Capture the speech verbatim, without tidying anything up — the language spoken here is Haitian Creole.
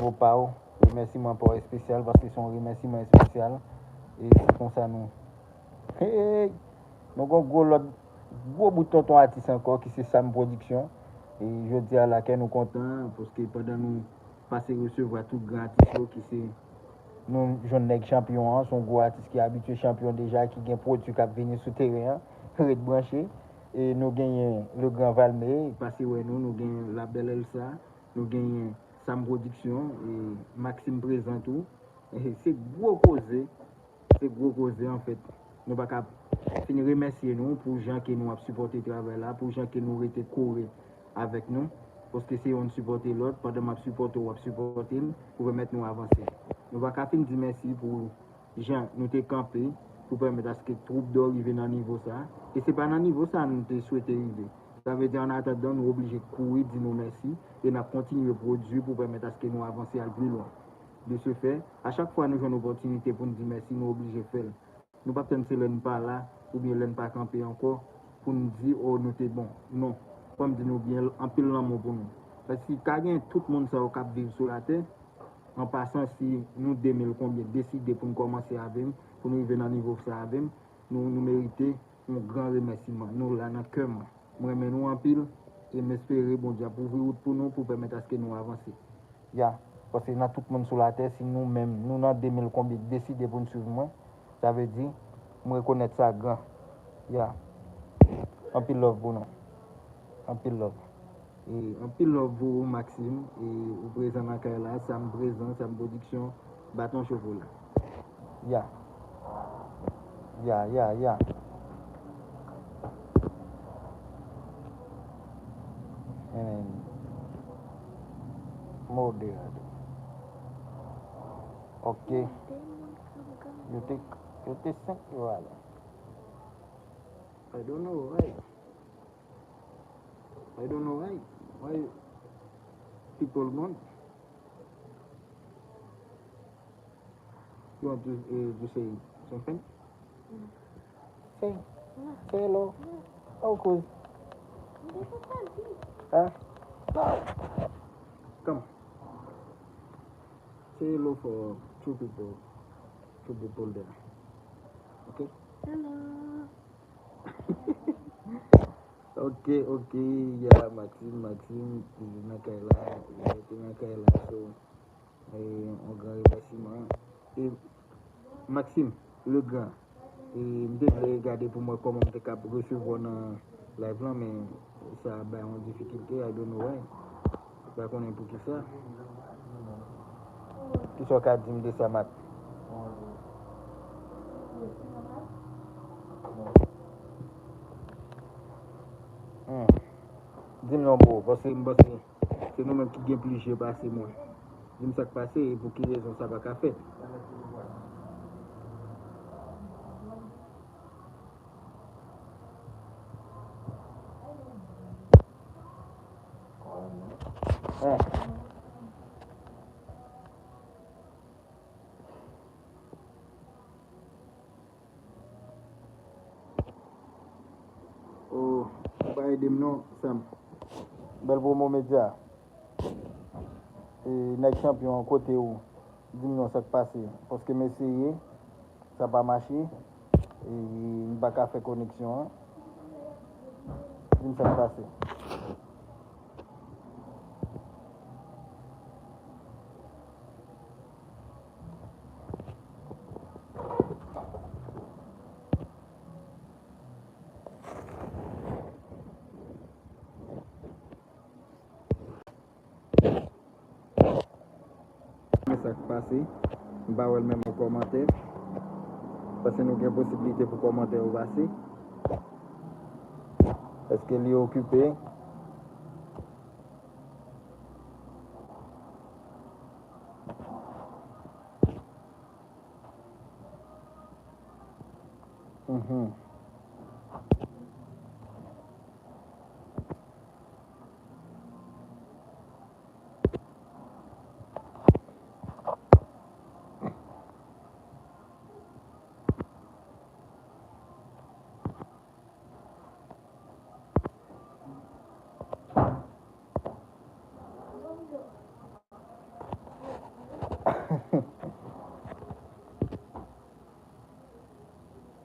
Vo pa w, remèsiman pa w espesyal, paske se yon remèsiman espesyal. E se konsa nou. Hey! Nou gon gwo lòt, gwo bout tonton atis ankò, ki se Sam Production. E jodi a la, kè nou kontan, paske pandan nou pase resevwa tout gran atis yo, ki se nou jwenn nèg Chanpyon an, se yon gwo atis ki abitye Chanpyon deja, ki gen pwodui k ap vini sou teren an. Ret branche. E nou genyen Le Grand Valmé, pase wè nou, nou genyen La Belle Elsa, nou genyen Sam Production, e Maxime prezan tou. E se gwo koze, se gwo koze anfèt. Nou pa ka fin remèsye nou pou jan ke nou ap sipòte travay la, pou jan ke nou rete kore avèk nou. Paske se yonn sipòte lòt, pandan m ap sipòte w, w ap sipòte m, pou pèmèt nou avanse. Nou pa ka fin di mèsi pou jan nou te kanpe pou pèmèt aske Troupe Dò rive nan nivo sa. E se pa nan nivo sa nou te swete rive. Sa vle di, an atandan, nou oblije kouri di nou mèsi e n ap kontinye pwodui pou pèmèt aske nou avanse al pi lwen. De ce fait, a chak fwa nou jwenn opòtinite pou n di mèsi, nou oblije fè l. Nou p ap tann se lè n pa la, oubyen lè n pa kanpe ankò, pou n di, o, nou te bon. Non. Fò m di nou byen, anpil lanmou pou nou. Paske ka gen tout moun sa yo k ap viv sou latè, an pasan, si nou de mil konbyen deside pou n kòmanse avè m, pou n rive nan nivo sa avè m, nou, nou merite yon gran remèsiman. Nou la nan kè mwen. M renmen nou anpil e m espere Bondye ap ouvri wout pou nou pou pèmèt aske nou avanse. Ya, paske nan tout moun sou latè, si nou menm, nou nan de mil konbyen deside pou n swiv mwen, sa vle di, m rekonèt sa gran. Ya. Anpil love pou nou. Anpil love. E anpil love pou ou, Maxime. E ou prezan nan kay la, Sam prezan, Sam Production, baton cho pou la. Ya. Ya, ya, ya. And moderate. Ok. Yo te, yo te senk yo ale. I don't know why. I don't know why. Why people gone? You want to, uh, to say something? Say, say hello. How cool. Huh? Come. Say hello for two people. Two people there. Okay? Hello. Ok, ok, ya, Maxime, Maxime, li nan kay la, li rete nan kay la, so, e, yon gran remèsiman. E, Maxime, le grand, e, m te vle gade pou m wè kòman m te kab resevwa w nan live lan, men sa bay yon difikilte, I don't know why. M pa konnen poukisa. Kisa w ka di m de sa, Mak? Hmm. Di m non, bro, paske m panse se nou menm ki gen plis je pase mwen. Di m sa k pase e pou ki rezon sa pa ka fèt. Ah. Oh, ou pa ede m non, Sam. Bèl Promo Media. E, nèg Chanpyon an, kote ou? Di m non, sa k pase? Paske m eseye, sa pa mache. E, m pa ka fè koneksyon an. Di m sa k pase. Men sa k pase, m pa wè l menm nan kòmantè. Paske nou gen posiblite pou kòmantè yo pase. Èske li okipe? Mhm.